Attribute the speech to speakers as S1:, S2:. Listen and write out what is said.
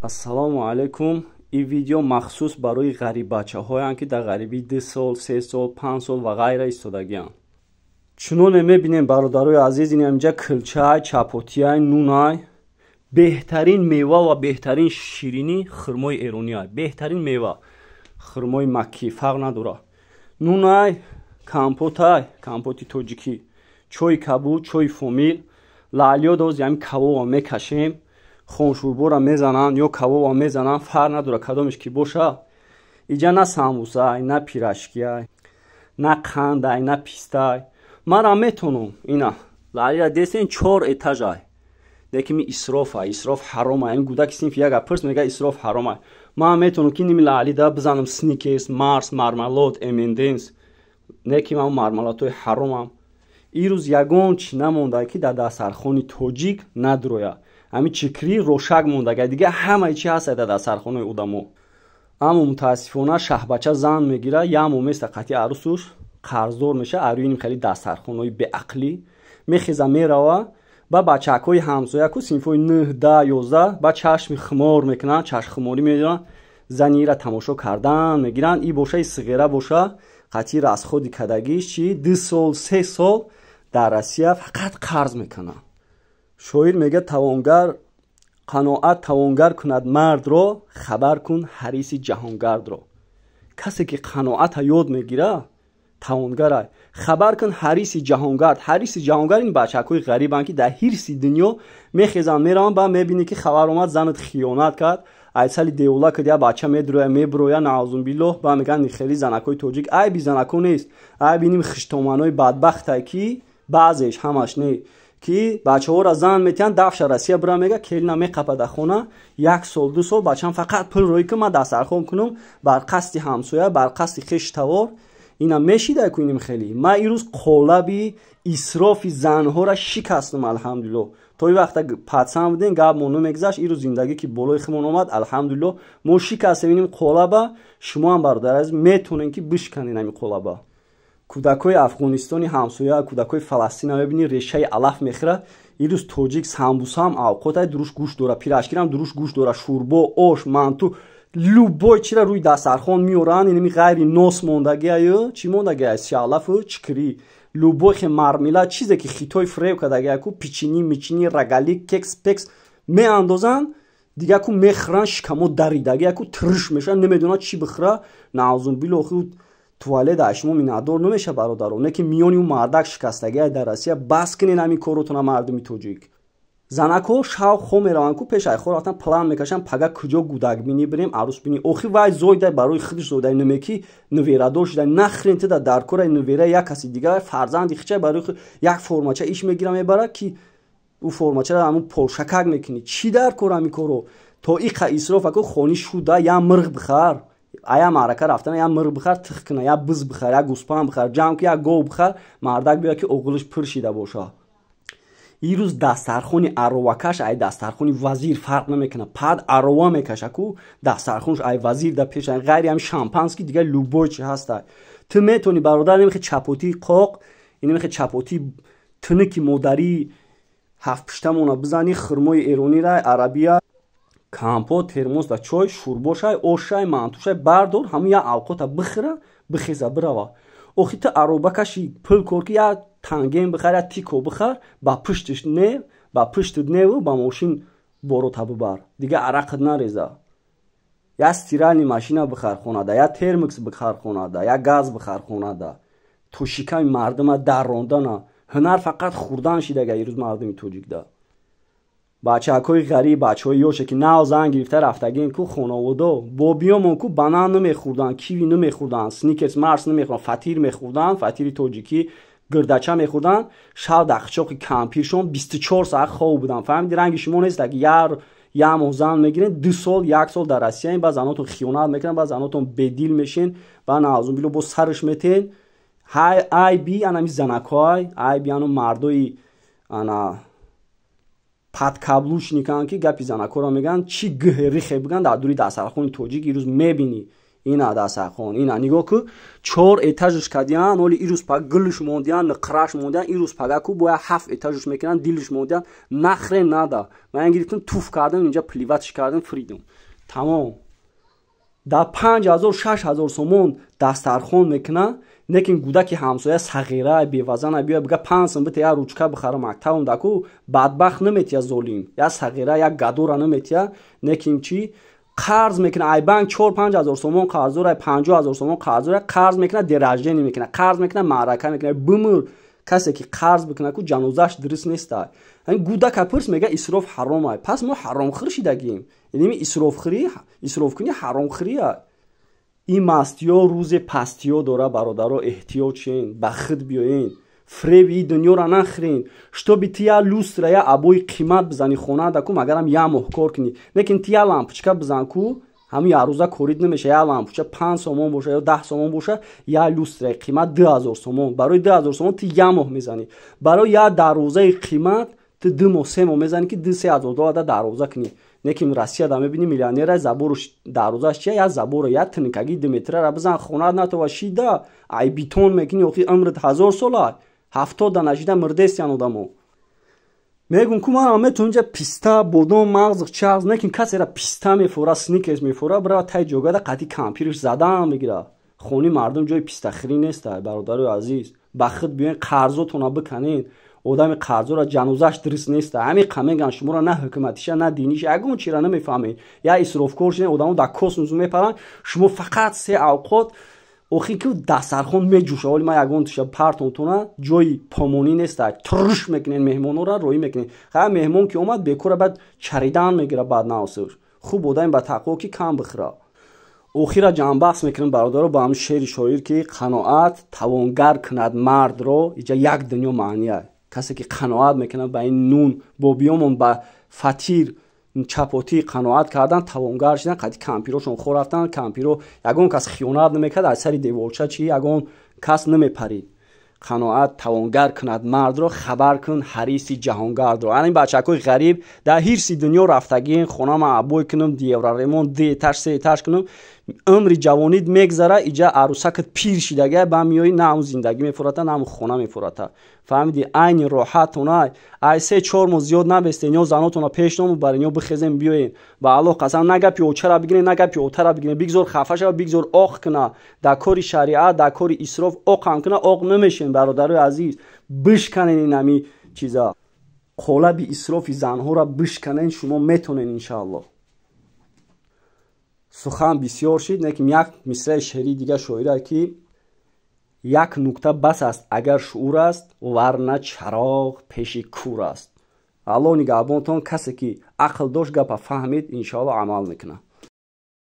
S1: Ассалому алайкум. Ин видео махсус барои ғариббачаҳоянд, ки дар ғарибӣ 2 сол, 3 сол, 5 сол ва ғайра истодагианд. Чуноне мебинем, бародарои азиз, ин инҷа килчай, чапотиай, нунай. Беҳтарин мева ва беҳтарин ширинӣ хурмои эрониай. Беҳтарин мева хурмои маккӣ, фарқ надорад. Нунай, компотай, компоти тоҷикӣ, чойи кабуд, чойи фомил, лаълиё доз. Ҳамин кабоба мекашем, хоншӯрбора мезананд ё кабоба мезананд, фарқ надорад, кадомеш ки боша. Иҷа на самбусай, на пирожкиай, на қандай, на пистай. Мара метонам, ина лаълира десен, чор этажай. Лекин ми исрофа, исроф ҳарома. Ин гудаки синфи яга пурс, мега: «Исроф ҳарома». Ман метонам, ки ними лаълида бизанам Сникерс, Марс, мармелад, M&M's, не ки ман мармеладҳои ҳаромам. Ирӯз ягон чӣ намонда, ки дар дастархони тоҷик надроя. Ҳамин чикри рошак мондага, дига ҳамаи чи ҳаста дар дастархонаи одамо. Аммо мутаассифона шаҳбача зан мегира, як моҳ места қатъи арӯсуш, қарздор меша. Арӯи хеле дастархонаҳои беақлӣ мехеза, мерава ба бачакҳои ҳамсоя ку синфҳои 9, 10, 11 ба чашми хумор мекунанд, чашмхуморӣ медоранд, зани ира тамошо кардан мегиранд. И боша, и сиғера боша, қатъи расходи кадагиш чи 2 сол, 3 сол дар Россия фақат қарз мекунад. Шоир мегӯяд: «Тавонгар қаноат тавонгар кунад мардро, хабар кун ҳариси ҷаҳонгардро». Касе ки қаноата ёд мегира, тавонгарай. Хабар кун ҳариси ҷаҳонгард. Ҳариси ҷаҳонгард ин бачакҳои ғарибанд, ки дар ҳирси дунё мехезанд, мераванд. Ба мебинӣ, ки хабар омад, занат хиёнат кард, айсали девола кад, я бача медроя, меброя, наъузубиллоҳ. Ба мегӯянд хели занакҳои тоҷик. Айби занакҳо нест, айби ним хиштоманои бадбахтай, ки баъзеш, ҳамаш не, ки бачаҳоро зан метиҳанд, дафша Россия бира, мега, келина меқапа дар хона як сол, 2 сол. Бачам фақат пул роӣ кун, ман дастархон кунам, бар қасди ҳамсоя, бар қасди хеши тавор. Ина мешидай куним хеле. Ман ирӯз қолаби исрофи занҳоро шикастам, алҳамдулилло. То ин вақта патсан будем, гап мо намегузашт. Ирӯз зиндагӣ ки болои худмон омад, алҳамдулилло, мо шикастем иним қолаба. Шумо ҳам, бародар азиз, метонем, ки бишканед ҳамин қолаба. Кӯдакҳои Афғонистони ҳамсоя, кӯдакҳои Фаластина мебинӣ, решаи алаф мехӯрад. Ирӯз тоҷик самбусаам авқотай дуруш гӯшт дора, пирожкирам дуруш гӯшт дора, шӯрбо, ош, манту, любой чира рӯи дастархон меоранд. Инами ғайри нос мондагиаю чӣ мондагиай, сиалафу чикрӣ, любой хе мармелад, чизе ки хитой фиреб кардагия ку, печенье меченье, рогалик, кекс пекс меандозанд. Дига ку мехӯранд, шикамо даридагия ку тирш мешаванд, намедонанд чӣ бихӯра. Наъузубилло, туалет аз шумо миннатдор намеша, бародаро, не ки миёни ӯ мардак шикастагия дар Россия. Бас кунед ҳамин коротона, мардуми тоҷик. Занакҳо шав хо мераванд ку, пеш ай хо рафтан план мекашанд: пага куҷо гудакбинӣ бирем, арӯсбинӣ. Охи вай зойдай, барои худаш зойдай, намеки нуверадор шудай, нахрен тида дар кора нувера як каси дигар, фарзанди хичай. Барои як формача иш мегира, мебара, ки ӯ формачаро ҳамун полшакак мекунӣ. Чӣ дар кор ҳамин коро? То иқа исроф аку, хони шуда, я мирғ бихар, ая маърака рафтана, я мирғ бихар, тих куна, я биз бихар, я гӯспанд бихар, ҷамъ ку, як гов бихар, мардак биёяд, ки оғилиш пур шида боша. Ирӯз дастархони аровакаш ай дастархони вазир фарқ намекунад. Пад арова мекаша ку, дастархонш ай вазир да пеш. Ғайри ҳами шампанский дигар любой чи ҳаста. Ту метавонӣ, бародар, намехе чапотии қоқ, инамехе чапотии тунуки модарии ҳафтпуштамона бизанӣ, хурмои эронира, арабия, компот, термос да чой, шӯрбошай, ошай, мантушай бардор, ҳамун як авқота бихӯра, бихеза, бирава. Охи ту ароба каши, пул кор ки, як танген бихар, як тико бихар, ба пуштиш не, ба пуштит неву ба мошин борота бибар, дига арақат нареза. Як стиральный машина бихар хонада, як термикс бихар хонада, як газ бихар хонада. То шиками мардума даррондана ҳунар фақат хӯрдан шидага ирӯз мардуми тоҷикда. Бачакҳои ғариб, бачаҳои ёше, ки нав зан гирифта рафтагин ку, хонаводо бобиёмон ку банан намехӯрданд, киви намехӯрданд, Сникерс, Марс намехӯрданд, фатир мехӯрданд, фатири тоҷикӣ, гирдача мехӯрданд. Шав дар қичоқи кампиршон 24 соат хоб буданд. Фаҳмиди? Ранги шумо нест, ки яр як моҳ зан мегиред, 2 сол, як сол дар Россияем, баъд занотон хиёнат мекунанд, баъд занотон бедил мешен ва наъузубилло, бо сараш метен. Ҳай, айби анами занакҳой, айби ану мардои ана подкаблучниканд, ки гапи занакҳоро мегӯянд, чӣ гӯҳе рихе бигӯянд дар дури дастархони тоҷик. Ирӯз мебинӣ. Ина дастархон, ина нигоҳ ку, чор этажш кардиян, оли ирӯз па гулш мондиян, ниқраш мондиян, ирӯз пага ку бояд ҳафт этажш мекунан, дилш мондиян, нахре нада. Ман гирифтам, туф кардам, инҷа плевать ш кардам, фиридам. Тамом. Дар 5000, 6000 сомон дастархон мекуна, лекин гудаки ҳамсоя сағира, бевазана биё бига 5 сум бите, як ручка бихара мактабам даку, бадбахт наметия золим, як сағира, як гадора наметия, лекин чӣ қарз мекуна, ай банк 4-5 ҳазор сомон қарздора, 50 000 сомон қарздора, қарз мекуна, день рождения мекуна, қарз мекуна, маърака мекуна. Бимур, касе ки қарз бикуна ку, ҷанозааш дуруст неста. Гудака пурс, мега исроф ҳаромай. Пас мо ҳаромхӯр шидагим. Яъне исрофхӯрӣ, исрофкунӣ ҳаромхӯрия. Ин мастиё рӯзе пастиё дора, бародаро, эҳтиёт шен, ба худ биёен, фреби и дунёра нахӯрен. Шитоби ти я люстра, я обои қимат бизани хонада ку, магарам як моҳ кор кунӣ, лекин ти я лампочка бизан ку, ҳамин ярӯза корид намеша. Я лампочка 5 сомон боша ё 10 сомон боша, я люстраи қимат 2000 сомон. Барои 2000 сомон ти як моҳ мезанӣ, барои як дарвозаи қимат ти 2 моҳ, 3 моҳ мезанӣ, ки 2-3 ҳазор доллар да дарвоза кунӣ. Лекин Россия да мебинӣ, миллионера забору дарвозаш чия? Як забора, як тинкаги 2 метрара бизан, хонат натова шида, ай бетон мекунӣ, охи умрит 1000 сола, 70 да нашида мирдестиян одамо. Мегум ку, манам метавонам инҷа писта, бодом, мағз, чағз, лекин касера писта мефора, Сникерс мефора, бирава тай ҷогада қати кампирш задан мегира. Хони мардум ҷои пистахӯрӣ неста, бародарои азиз. Ба худ биёен, қарзотона биканен. Одами қарзора ҷанозаш дуруст неста. Ҳамин меган шуморо на ҳукуматиша, на диниша, ягон чира намефаҳмед. Я исрофкор шуден, одамо дар космос мепаранд, шумо фақат се авқот. Охи ки дастархон меҷӯша, оли ман ягон туша партонтона, ҷои помонӣ неста, туруш мекунен, меҳмонора роӣ мекунен. Ха, меҳмон ки омад, бекора баъд чаридан мегира, баъд наосуш. Хуб, одами ба тақво ки кам бихӯра. Охира ҷамъбаҳс мекунем, бародаро, ба ҳамин шеъри шоир, ки қаноат тавонгар кунад мардро. Иҷа як дунё маъния. Касе ки қаноат мекунад ба ин нун, бобиёмон ба фатир, чапотӣ қаноат кардан, тавонгар шидан, қати кампирошон хор рафтан. Кампиро ягон кас хиёнат намекард, аз сари деворча чи ягон кас намепарид. Қаноат тавонгар кунад мардро, хабар кун ҳариси ҷаҳонгардро. Ана ин бачакҳои ғариб дар ҳирси дунё рафтагиен, хонама обой кунам, евроремонт, ду этаж, се этаж кунам. Умри ҷавонид мегзара, иҷа арӯсакат пир шидага, ба миёи, на ҳамун зиндагӣ мефурата, на ҳамун хона мефурата. Фаҳмиди? Айни роҳатона ай 3-4 моҳ зиёд набестен, ё занотона пеш номубарен, ё бихезен, биёен. Ба Аллоҳ қасам, на гапи очара бигирен, на гапи отара бигирен. Бигзор хафа шава, бигзор оқ куна. Дар кори шариат, дар кори исроф оқам куна, оқ намешен. Бародарои азиз, бишканен ин ҳами чиза, қолаби исрофи занҳоро бишканен. Шумо метонен, иншааллоҳ. Сухан бисёр шид, лекин як мисраи шеърии дига шоира, ки як нукта бас аст, агар шуур аст, варна чароғ пеши кур аст. Аллоҳ нигаҳбонтон. Касе ки ақл дошт, гапа фаҳмид, иншоалло амал мекунад.